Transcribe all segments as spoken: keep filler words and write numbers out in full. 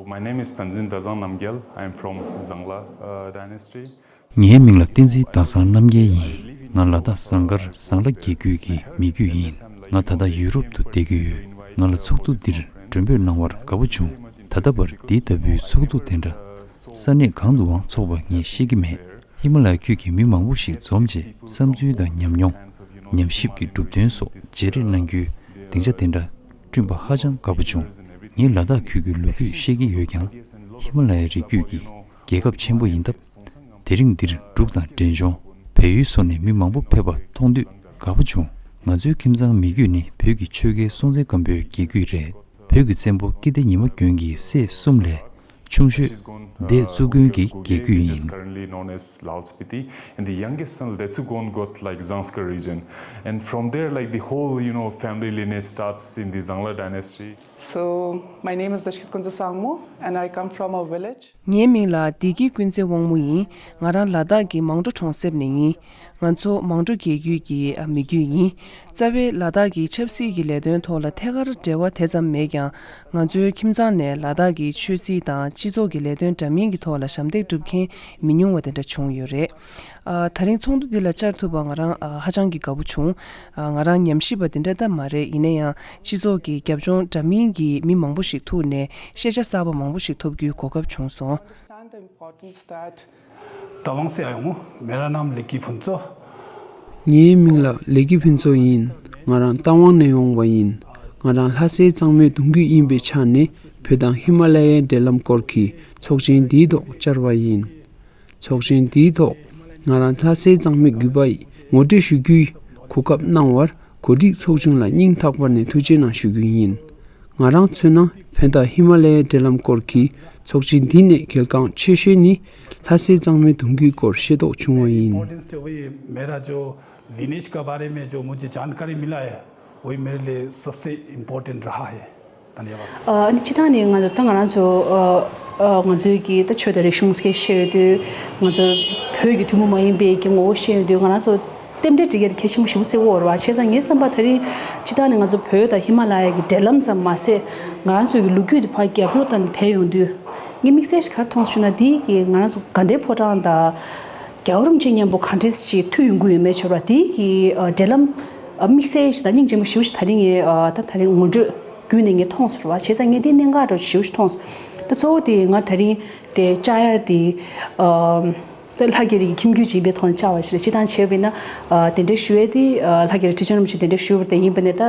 My name is Tenzin Dazang Namgyal. I am from Zangla uh, dynasty. ངའི་མིང་ལ་བསྟན་འཛིན་ཟླ་བཟང་རྣམ་རྒྱལ་ཡིན། ང་ལ་དྭགས་ཟངས་དཀར་ཟངས་ལ་རྒྱལ་རྒྱུད་ཀྱི་མི་རྒྱུད་ཡིན། ང་ད་ལྟ་ཡུ་རོབ་ཏུ་བསྡད་ཀྱི་ཡོད། ང་ལ་ཚོགས་འདུ་འདིར་མགྲོན་འབོད་གནང་བར་དགའ་པོ་བྱུང་། ད་ལྟ་བར་འདི་ལྟ་བུའི་ཚོགས་འདུ་དེ་འདྲ་ས་གནས་གང་དུའང་ཚོགས་པ་ངས་ཤེས་ཀྱི་མེད། ཧི་མ་ལ་ཡ་ཁུལ་གྱི་མི་མང་པོ་ཞིག་འཛོམས་རྗེས་བསམ་ཚུལ་དང་ཉམས་མྱོང་། ཉམས་ཞིབ་ཀྱི་གྲུབ་དོན་སོགས་བརྗེ་རེས་གནང་རྒྱུའི་སྡིངས་ཆ་དེ་འདྲ་བསྐྲུན་པ་ཧ་ཅང་དགའ་པོ་བྱུང་། ངས་ལ་དྭགས་ཁུལ་གྱི་ལོ་རྒྱུས་ཤེས་ཀྱི་ཡོད་ཀྱང་། ཧི་མ་ལ་ཡའི་རི་རྒྱུད་ཀྱི་རྒྱལ་ཁབ་ཆེན་པོ་ཡིན་སྟབས། དེ་རིང་འདིར་འབྲུག་དང་འབྲས་ལྗོངས། བལ་ཡུལ་སོགས་ནས་མི་མང་པོ་ཕེབས་པ་མཐོང་དུས་དགའ་པོ་བྱུང་། ང་ཚོའི་ཁྱིམ་ཚང་མི་རྒྱུད་ནི་བོད་ཀྱི་ཆོས་རྒྱལ་སྲོང་བཙན་སྒམ་པོའི་རྒྱལ་རྒྱུད་རེད། བོད་ཀྱི་བཙན་པོ་ཀིརྟི་ཉི་མ་མགོན་གྱི་སྲས་གསུམ་ལས་ཆུང་ཤོས་ལྡེ་གཙུག་དགོན་གྱི་རྒྱལ་རྒྱུད་ཡིན། Currently known as Laos Piti, and the youngest son Letsugong got like Zanskar region, and from there, like, the whole, you know, family lineage starts in the Zangla dynasty. So, my name is Dashkit Kunza Sangmo, and I come from a village. ངའི་མིང་ལ་བདེ་སྐྱིད་ཀུན་བརྩེ་དབང་མོ་ཡིན། ང་རང་ལ་དྭགས་ཀྱི་མང་གྲོ་གྲོང་གསེབ་ནས་ཡིན། ང་ཚོ་མང་གྲོ་རྒྱལ་རྒྱུད་ཀྱི་ཨ་མི་རྒྱུད་ཡིན། རྩ་བའི་ལ་དྭགས་ཀྱི་ཆབ་སྲིད་ཀྱི་ལས་དོན་ཐོག་ལ་ཐད་ཀར་འབྲེལ་བ་དེ་ཙམ་མེད་ཀྱང་། ང་ཚོའི་ཁྱིམ་ཚང་ནས་ལ་དྭགས་ཀྱི་ཆོས་སྲིད་དང་སྤྱི་ཚོགས་ཀྱི་ལས་དོན་འདྲ་མིན་གྱི་ཐོག་ལ་ཞབས་འདེགས་སྒྲུབ་མཁན་མི་ཉུང་བ་དེ་འདྲ་བྱུང་ཡོད་རེད། ཨ། ད་རིང་ཚོགས་འདུ་འདི་ལ་བཅར་ཐུབ་པ་ང་རང་ཨ་ཧ་ཅང་གི་དགའ་པོ་བྱུང་། ཨ། ང་རང་ཉམས་ཞིབ་པ་འདི་འདྲ་ད་མ་རེད། ཡིན་ན་ཡང་སྤྱི་ཚོགས་ཀྱི་རྒྱབ་ལྗོངས་འདྲ་མིན་གྱི་མི་མང་པོ་ཞིག་ཐུག་ནས་ཤེས་བྱ་གསར་པ་མང་པོ་ཞིག་ཐོབ་རྒྱུའི་གོ་སྐབས་བྱུང་སོང་། Understand the importance that Tawang se ayo, mera naam Leki Phuntsho. ངའི་མིང་ལ་ལེགས་སྐྱིད་ཕུན་ཚོགས་ཡིན། ང་རང་རྟ་དབང་ནས་ཡོང་བ་ཡིན། ང་རང་ལྷ་སའི་གཙང་མའི་གདུང་རྒྱུད་ཡིན་པའི་ཆ་ནས་བོད་དང་ཧི་མ་ལ་ཡའི་འབྲེལ་ལམ་སྐོར་གྱི་ཚོགས་ཆེན་འདིའི་ཐོག་བཅར་བ་ཡིན། ཚོགས་ཆེན་འདིའི་ཐོག་ང་རང་ལྷ་སའི་གཙང་མའི་རྒྱུད་པ་ཡིན་ངོ་སྤྲོད་ཞུ་རྒྱུའི་གོ་སྐབས་གནང་བར་གོ་སྒྲིག་ཚོགས་ཆུང་ལ་སྙིང་ཐག་པ་ནས་ཐུགས་རྗེ་གནང་ཞུ་རྒྱུ་ཡིན། ང་རང་མཚོན་ན་བོད་དང་ཧི་མ་ལ་ཡའི་འབྲེལ་ལམ་སྐོར་གྱི་ཚོགས་ཆེན་འདི་ནས་གལ་འགངས་ཆེ་ཤོས་ནི་ལྷ་སའི་གཙང་མའི་གདུང་རྒྱུད་སྐོར་ཤེས་རྟོགས་བྱུང་བ་ཡིན། Importance to वही मेरा जो lineage के बारे में जो मुझे जानकारी मिला है, वही मेरे लिए सबसे इम्पोर्टेंट रहा है। धन्यवाद। ཨ་ནི་སྤྱིར་བཏང་ནས་ང་ཚོ་ད་ང་རང་ཚོ་ཨ་ཨ་ང་ཚོའི་གི་ད་ཆོས་དང་རིག་གཞུང་སྐད་བཤད་ཡོད་དུས་ང་ཚོ་བོད་ཀྱི་ཐུན་མོང་མ་ཡིན་པའི་གི་ངོ་བོ་བཤད་ཡོད་དུས་ང་རང་ཚོ་རྟེན་འབྲེལ་སྒྲིག་ཡ་དེ་གལ་ཆེན་པོ་ཞེ་པོ་བརྩི་འོས་རེད་བ། བྱས་ཙང་ངའི་བསམ་པ་ད་རིང་སྤྱིར་བཏང་ནས་ང་ཚོ་བོད་དང་ཧི་མ་ལ་ཡ་གི་འབྲེལ་ལམ་ཙམ་མ་ཟད་ང་རང་ཚོའི་གི་ལོ་རྒྱུས་དེ་ཕར་རྒྱབ་ལོགས་ལྟ་ནས་བལྟས་ཡོང་དུས་ངས་དམིགས་བསལ་ཞིག་ག་རེ་མཐོང་སོང་ཞུ་ན། དེའི་གི་ང་རང་ཚོ་དགའ་ལྡན་ཕོ་བྲང་དང་རྒྱལ་བ་རིན་པོ་ཆེ་མཉམ་པོ་ག་འདྲས་ཞིག་མཐུད་ཡོང་གི་ཡོད་མེད་ཤོད་ར། དེའི་གི་ཨ་འབྲེལ་ལམ་ཨ་དམིགས་བསལ་ཞིག་དང་སྙིང་རྗེ་མོ་ཞེ་པོ་ཞིག་ད་རིང་ངས་ཨ་ད་ད་རིང་ངོ་སྤྲོད་བརྒྱུད་ནས་ངས་མཐོང་སོང་ར་བ། བྱས་ཙང་ངས་དེ་གནད་འགག་འདྲ་ཞེ་པོ་ཞིག་མཐོང་སོང་། ད་གཙོ་བོ་དེ་ང་ད་རིང་དེ་བཅར་ཡ་དེ་ཨ་ད་ལྷ་རྒྱ་རི་གི་ཁྱིམ་རྒྱུད་ཅིག་ཡིན་པའི་ཐོག་ནས་བཅར་བ་ཞིག་རེད། སྤྱིར་བཏང་བྱས་པ་ཡིན་ན་ཨ་དེ་འདྲའི་ཞུ་ཡས་དེ་ཨ་ལྷ་རྒྱ་རི་ཁྲི་བྱང་རིན་པོ་ཆེ་དེ་འདྲའི་ཞུ་བ་དེ་ཡིན་པ་ནས་ད་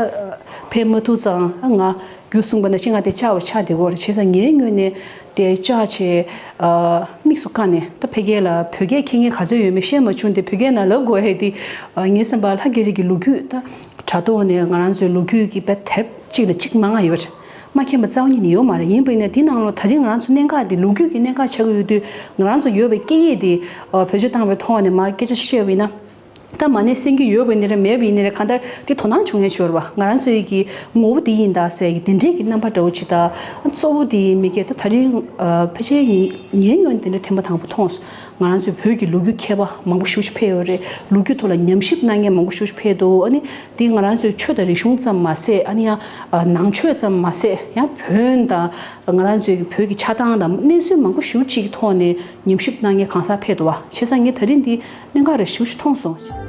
ཕེབས་མ་ཐུབ་ཙང་ཨ་ང་རྒྱུ་གསུངས་པ་ནང་བཞིན་ང་དེ་བཅར་བ་ཆགས་བསྡད་ཀྱི་ཡོད་རེད། བྱས་ཙང་ངའི་ངོས་ནས་དེ་བཅར་བྱས་ཨ་དམིགས་སུ་བཀར་ནས་ད་ཕ་གི་ལ་བོད་སྐད་མཁྱེན་མཁན་ག་ཚོད་ཡོད་མེད་བཤད་མ་བྱུང་། དེ་བོད་སྐད་ནང་ལབ་དགོས་ཡས་དེ་ཨ་ངའི་བསམ་པ་ལྷ་རྒྱ་རི་གི་ལོ་རྒྱུས་ད་དྲ་ཐོག་ནས་ང་རང་ཚོའི་ལོ་རྒྱུས་ཀྱི་དཔེ་དེབ་གཅིག་ལ་གཅིག་མང་ང་ཡོད་རེད། མ་མཁྱེན་པ་རྩ་བ་ཉིད་ནས་ཡོད་མ་རེད། ཡིན་པ་ཡིན་ན་དེ་ནང་ལོགས་ད་རིང་ང་རང་ཚོ་གནད་འགག་དེ་ལོ་རྒྱུས་ཀྱི་གནད་འགག་ཆགས་ཀྱི་ཡོད་དུས་ང་རང་ཚོ་ཡོད་པའི་སྐད་ཡིག་དེ་ཨ་བེད་སྤྱོད་བཏང་བའི་ཐོག་ནས་མར་སྐད་ཆ་བཤད་པ་ཡིན་ན། ད་མ་ཎི་གསན་གྱི་ཡོད་པ་ཡིན་ནའི་རེད། མེད་པ་ཡིན་ནའི་རེད། གང་ལྟར་དེ་དོ་སྣང་བྱུང་ཡས་ཤོར་བ། ང་རང་ཚོའི་གི་ངོ་བོ་དེ་ཡིན་ད་ཟེར་གི་དེ་འདྲའི་གི་རྣམ་པ་འདྲ་བོ་ཅིག་ད་གཙོ་བོ་དེ་མི་སྐད་ད་ད་རིང་ཨ་ཕལ་ཆེར་ངའི་ངོས་ནས་དེ་འདྲ་ཐེངས་མ་དང་པོ་མཐོང་སོང་། ང་རང་ཚོའི་བོད་ཀྱི་ལོ་རྒྱུས་མཁས་པ་མང་པོ་ཞེ་པོ་ཅིག་ཕེབས་ཡོད་རེད། ལོ་རྒྱུས་ཐོག་ལ་ཉམས་ཞིབ་གནང་མཁན་མང་པོ་ཞེ་པོ་ཅིག་ཕེབས་འདུག་ཨ་ནི་དེ་ང་རང་ཚོའི་ཆོས་དང་རིག་གཞུང་ཙམ་མ་ཟད་ཨ་ནི་ཡང་ཨ་ནང་ཆོས་ཙམ་མ་ཟད་ཡང་བོན་དང་ང་རང་ཚོའི་གི་བོད་ཀྱི་ཆགས་སྟངས་དང་གནས་ཚུལ་མང་པོ་ཞེ་པོ་ཅིག་གི་ཐོག་ནས་ཉམས་ཞིབ་གནང་མཁན་གང་ཟག་ཕེབས་འདུག་བ། བྱས་ཙང་ངས་ད་རིང་འདི་གནད་འགག་རེད་ཞེ་པོ་ཅིག་མཐོང་སོང་།